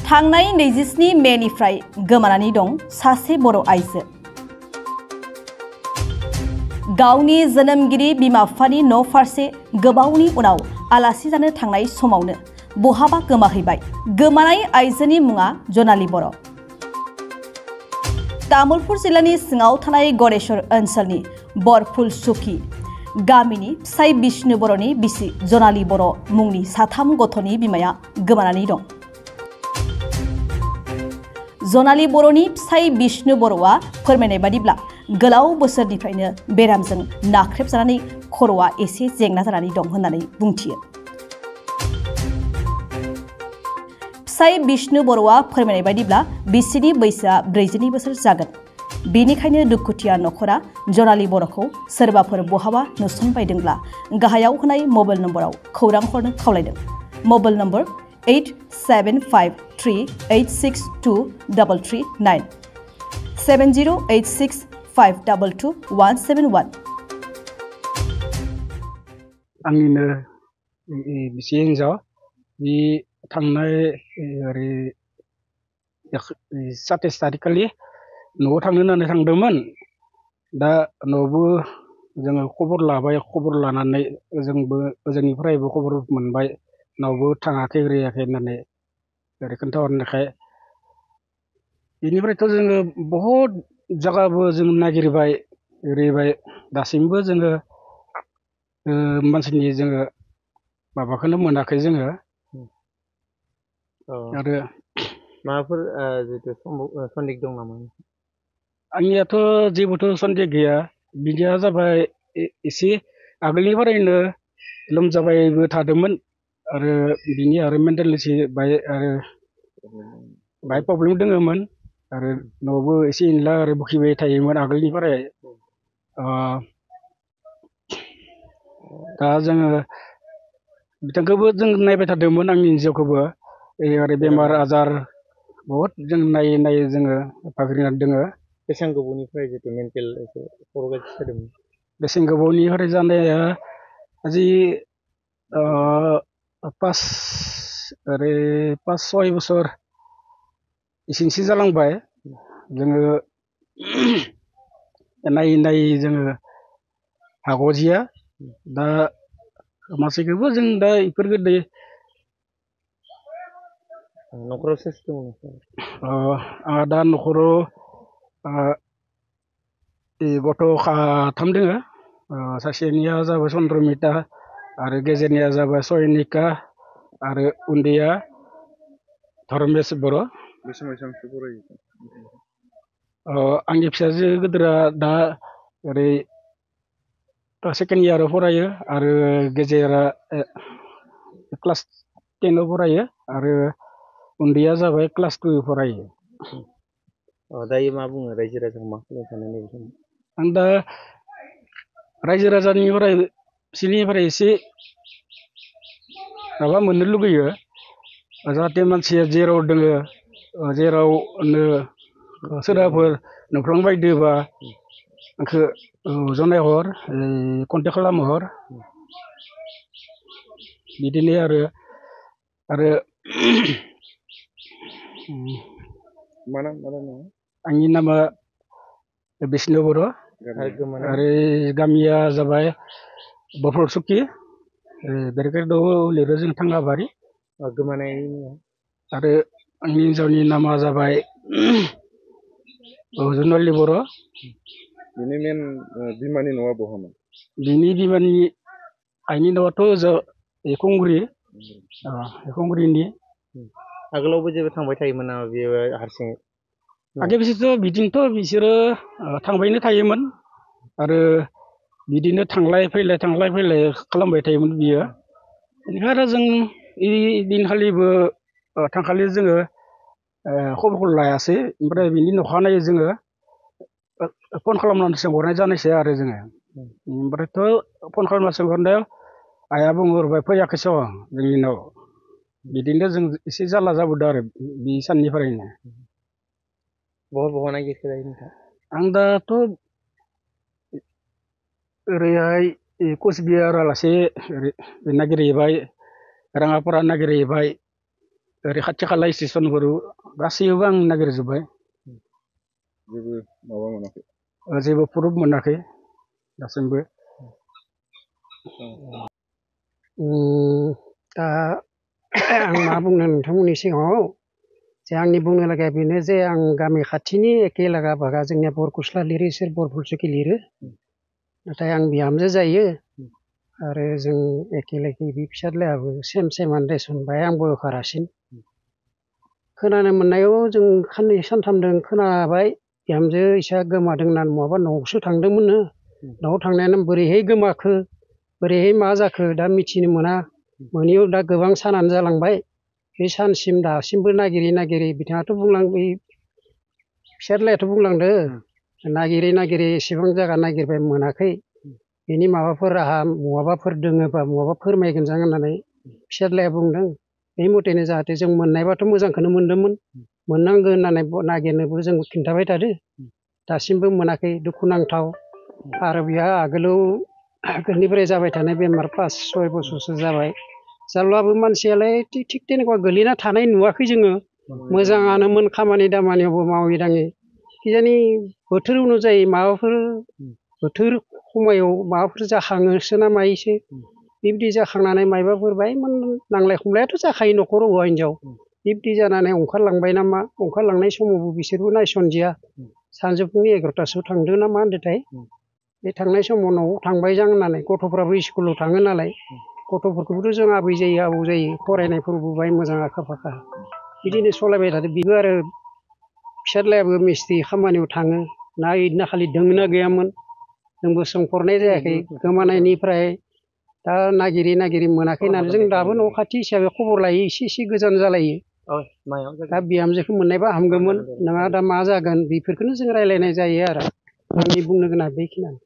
थांनाय 27 मेनिफ्राय गोमानानै दं सासे बर' आइजो। गावनि जोनोमगिरि बिमा-बिफानि न' फारसे गोबावनि उनाव आलासि जानो थांनाय समावनो बहाबा गोमाहैबाय। गोमानाय आइजोनि मुङा जनाली बर'। तामुलपुर जिल्लानि सिङाव थानाय गरेश्वर ओनसोलनि बरफुल सुखि गामिनि फिसाइ बिष्णु बर'नि बिसि जनाली बर' मुंनि 3 गथ'नि बिमाया गोमानानै दं। जनाली बर'नि फिसाइ बिष्णु बर'आ फोरमायनाय बादिब्ला गोलाव बोसोरनिफ्रायनो बेरामजों नाख्रेबजानानै खर'आ एसे जेंना जानानै दं होननानै बुंथियो। फिसाइ बिष्णु बर'आ फोरमायनाय बादिब्ला बिसिनि बैसोआ 42 बोसोर जागोन। बेनिखायनो दुखुथिया नखरा जनाली बर'खौ सोरबाफोर बहाबा नुसनबायदोंब्ला गाहायाव होनाय मबाइल नम्बराव खौरां हरनो खावलायदों। Mobile number 8753862339 7086522171। आंनिनो बिसि हिन्जाव बि थांनाय 27 तारिख खालि न'आव थांनो होननानै थांदोंमोन। दा न'आवबो जोङो खबर लाबाय, खबर लानानै ओजोंनिफ्रायबो खबर मोनबाय, न'आवबो थाङाखै होननानै ओरै खोन्थाहरनायखाय बेनिफ्रायथ' जोङो बहुद जायगाबो जों नागिरबाय ओरैबाय दासिमबो जोङो मानसिनि जोङो माबाखौनो मोनाखै जोङो। आरो माबाफोर जितु सन्देह दं नामा? आंनियाथ' जेबोथ' सन्देह गैया। बिदिया जाबाय एसे आगोलनिफ्रायनो लोमजाबायबो थादोंमोन आरो बिनि आरो मेन्टेलिटि बाय प्रब्लेम दङमोन आरो न'आवबो एसे एनला आरो बुखिबाय थायोमोन आगोलनिफ्राय। दा जोङो बिथांखौबो जों नायबाय थादोंमोन, आंनि हिन्जावखौबो आरो बेमार आजार बहुद जों नायै जोङो भागिनानै दोङो। बेसेबां गोबावनिफ्राय जितु मेन्टेल एसे खर' गाज्रि जादोंमोन? बेसेबां गोबावनिफ्राय जानाया जि 5-6 बोसोर इसिंसो जालांबाय। जोङो नायै जोङो हाग'जिया। दा मानसिखौबो जों दा इफोरखौ न'खराव सोर दङ? आंहा दा न'खराव गथ' 3 दोङो। सासेनिया जाबाय चन्द्रमिता आरो गेजेरनिया जाबाय सयनिका आरो उन्दैया धर्मेश बर'। बेसेबांसो फरायो? आंनि फिसाजो गिदिरा दा ओरै सेकेन्ड इयाराव फरायो आरो गेजेरा क्लास 10आव फरायो आरो उन्दैया जाबाय क्लास 2 फरायो। दायो मा बुङो रायजो राजाखौ, मा खालामनो सानो नैबे समाव? आं दा रायजो राजानिफ्राय बिसोरनिफ्राय एसे माबा मोननो लुगैयो, जाहाथे मानसिया जेराव दोङो जेरावनो सोरबाफोर नुफ्लांबायदोबा आंखौ जनायहर, कन्टेक्ट खालामहर। बिदिनो आरो मा नाम? आंनि नामा बिष्णु बर' आरो गामिया जाबाय बरफुल सुखि, बेरगाव लिरो जों थांगाबारि। गोमानायनि आरो आंनि हिन्जावनि नामा जाबाय जनाली बर'। बिनि मेन बिमानि न'आ बहामोन? बिनि बिमानि आइनि न'आथ' एखंगुरिनि। आगोलावबो जेबो थांबाय थायोमोन नामा बेयो हारसिं? आगे बिसोरथ' बिदिनोथ' बिसोरो थांबायनो थायोमोन आरो बिदिनो थांलाय फैलाय खालामबाय थायोमोन बियो। बेनिखायनो आरो जों दिनखालिबो थांखालि जोङो खबरखौ लायासै। ओमफ्राय बिनि अखानायै जोङो फन खालामनानै सोंहरनाय जानायसै आरो जोङो। ओमफ्रायथ' फन खालामना सोंहरनायाव आइया बुंहरबाय फैयाखैस' जोंनिनाव। बिदिनो जों एसे जारला जाबोदों आरो बे साननिफ्रायनो। बहा नागिरखो दायो नोंथां? आं दाथ' ओरैहाय कचबिहार आलासे नागिरहैबाय, राङापारा नागिरहैबाय, ओरै खाथि खाला स्टेसनफोराव गासैयावबो आं नागिरजोब्बाय जेबो माबा मोनाखै जेबो प्रुफ मोनाखै दासिमबो दा आं मा बुंनो नोंथांमोननि सिगाङाव जे आंनि बुंनो लागाया बेनो जे आं गामि खाथिनि एखे लागा भागा जोंनिया बरखुस्ला लिरो इसोर बरफुलसुखि लिरो नाथाय आं बिहामजो जायो आरो जों एखे लेखे बि फिसाज्लायाबो सेम सेमानो देसन बाहाय आं बयखारासिन खोनानो मोननायाव जों साननै सानथामदों खोनाबाय बिहामजो इसा गोमादों होननानै महाबा न'आवसो थांदोंमोननो न'आव थांनायानो बोरैहाय गोमाखो बोरैहाय मा जाखो दा मिथिनो मोना मोनैयाव दा गोबां सानानो जालांबाय बे सानसिम दासिमबो नागिरै नागिरै बिथाङाथ' बुंलांबाय फिसाज्लायाथ' बुंलांदो नागिरै नागिरै एसेबां जायगा नागिरबाय मोनाखै बेनि माबाफोर राहा बहाबाफोर दोङोबा बहाबा फोरमायगोन जां होननानै फिसाज्लाया बुंदों बे मथेनो जाहाथे जों मोननायबाथ' मोजांखौनो मोनदोंमोन मोननांगौ होननानै नागिरनोबो जों खिन्थाबाय थादो दासिमबो मोनाखै दुखुनांथाव आरो बेहा आगोलनिफ्राय जाबाय थानाय बेमार 5-6 बोसोरसो जाबाय जाब्लाबो मानसियालाय थिग তেনেকুৱা गोलैना थानाय नुवाखै जोङो मोजाङानोमोन खामानि दामानियावबो मावै दाङै किजानि बोथोर अनुजायै माबाफोर बोथोर समायाव माबाफोर जाखाङोसो ना मायोसो बिब्दि जाखांनानै मायबाफोर बायमान नांलाय खमलायाथ' जाखायो न'खराव हौवा हिनजाव बिब्दि जानानै ओंखारलांबाय नामा ओंखारलांनाय समावबो बिसोरबो नायसनदिया सानजौफुनि 11टासोआव थांदों ना मा होनदोंथाय बे थांनाय समाव न'आव थांबाय जां होननानै गथ'फ्राबो स्कुलाव थाङो नालाय गथ'फोरखौबोथ' जों आबै जायो आबौ जायो फरायनायफोरावबो बाय मोजां आखा फाखा बिदिनो सलायबाय थादों बेबो आरो फिसाज्लायाबो मिस्ट्रि खामानियाव थाङो ना इदिना खालि दोंना गैयामोन जोंबो सोंहरनाय जायाखै गोमानायनिफ्राय दा नागिरै नागिरै मोनाखै होननानै जों दाबो न' खाथि हिसाबै खबर लायो एसे गोजान जालायो दा बिहामजोखौ मोननायबा हामगौमोन नोंहा दा मा जागोन बेफोरखौनो जों रायज्लायनाय जायो आरो आंनि बुंनो गोनाङा बेखिनियानो